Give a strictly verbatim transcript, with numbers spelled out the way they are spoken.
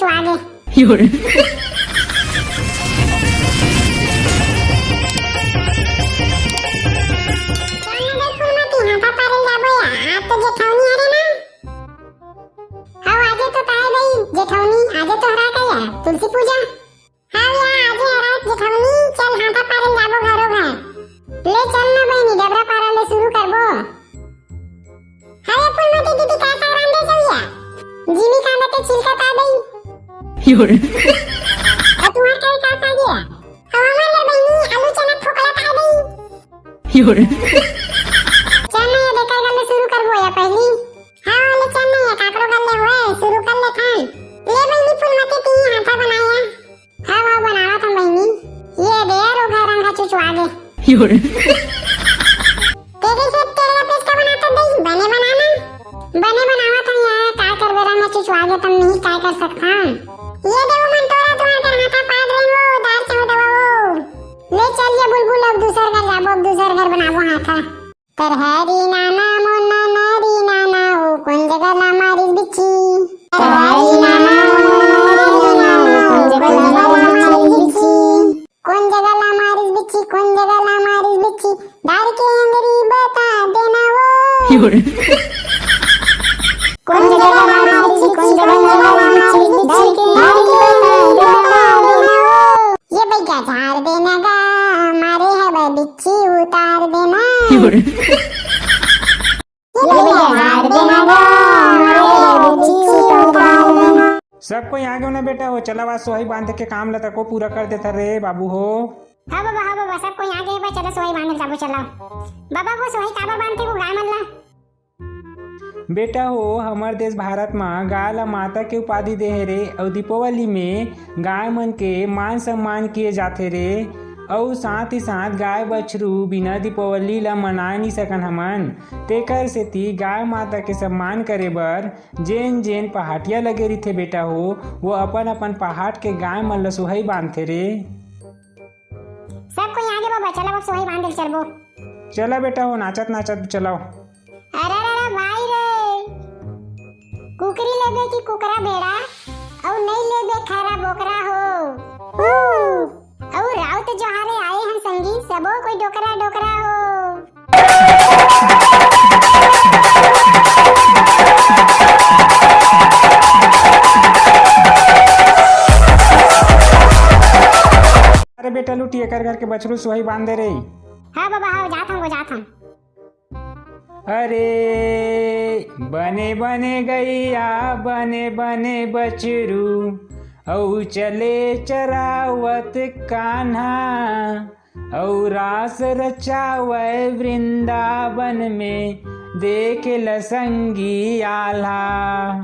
तो आगे। चल ना देख फूलमती, हाथा पारे जाबो या, आज तो जेठौनी हरे ना। हाँ, आजे तो ताय दई जेठौनी, आजे तो हरा का या तुलसी पूजा। हाँ या, आजे हरा जेठौनी, चल हाथा पारे जाबो घरो घर। ले चल ना बहिनी, डबरा पारा ले शुरू करबो। हाँ ये फूलमती दीदी, का साग रांधे चौया? जीमी कांदा के छिलका का दई। अउ तुहार का का साग या? अउ हमार यार बहिनी आलू चना फोकला का दई। चल ना ये बेकर गल्ले शुरू करबो या पहली। हाँ ले चल ना ये काकरो गल्ले होए, शुरू कर ले खान। ले बहिनी फूलमती ती हाथा बनाया। हाँ, हाँ, बनावत हन बहिनी। ये दे यार, ओ घर रंग ह चुचवा गे। तेरे से तेरे का पेस्ट का बनाता दई, बने बनाना। बने बनावत हन यार, का करबे, रंग ह चुचवा गे, तब नहीं का कर सकथन। ये दे वो मन तोरा तुम्हारे घर हाथा पाद रहे वो, दार चाहो दवा वो। ले चल ये बुलबुल, अब दूसर घर जाबो, अब दूसर घर बनाबो हाथा। करहरी नाना मोर नाना री नाना ओ, कोन जगह ला मारिस बिच्छी। करहरी नाना मोर नाना री नाना ओ, कोन जगह ला मारिस बिच्छी। कोन जगह ला मारिस बिच्छी, कोन जगह ला मारिस बिच्छी, डार के अंगरी बता देना वो। कोन जगह ला मारिस बिच्छी, कोन जगह ला मारिस बिच्छी, डार के अंगरी बता देना वो। ये भैया झाड़ देना गा, मारे हवय बिच्छी उतार देना। ये भैया झाड़ देना गा, मारे हवय बिच्छी उतार देना। सब कोई आगे ना बेटा हो, चला आज सोहई बांधे के काम ला तको पूरा कर देता रे बाबू हो। हाँ बाबा, हाँ बाबा, सब कोई आगे बा, चला सोहई बांधे जाबो, चला। बाबा वो सोहई काबर बांधते वो गाय मन ला? बेटा हो, हमर देश भारत म गाय ल माता के उपाधि देहे रे, अउ दीपावली में गाय मन के मान सम्मान किए जाथे रे। अउ साथ ही साथ गाय बछरू बिना दीपावली ल मनाए नी सकन हमन, तेकर सेती गाय माता के सम्मान करे बर जेन जेन पहाटिया लगे रहिथे बेटा हो, वो अपन अपन पहाट के गाय मन ल सुहई बांधथे रे। सब कोई आगे बाबा, चला अब सोहई बांधे चलबो। चला बेटा हो, नाचत नाचत चलाओ। अरे, अरे, अरे, भाई रे, कुकरी लेबे कि कुकरा भेड़ा, अउ नहीं लेबे खैरा बोकरा हो। हू, अउ राउत जोहारे आए हन संगी, सबो कोई डोकरा डोकरा हो। अरे बेटा लुटी, एकर घर के बछरू सोहई बांध दे रे। हाँ बाबा, हाँ, जात हन, वो जात हन। अरे बने बने गैया, बने बने बछरू, अउ चले चरावत कान्हा, अउ रास रचावय वृंदावन में, देख ल संगी आल्हा।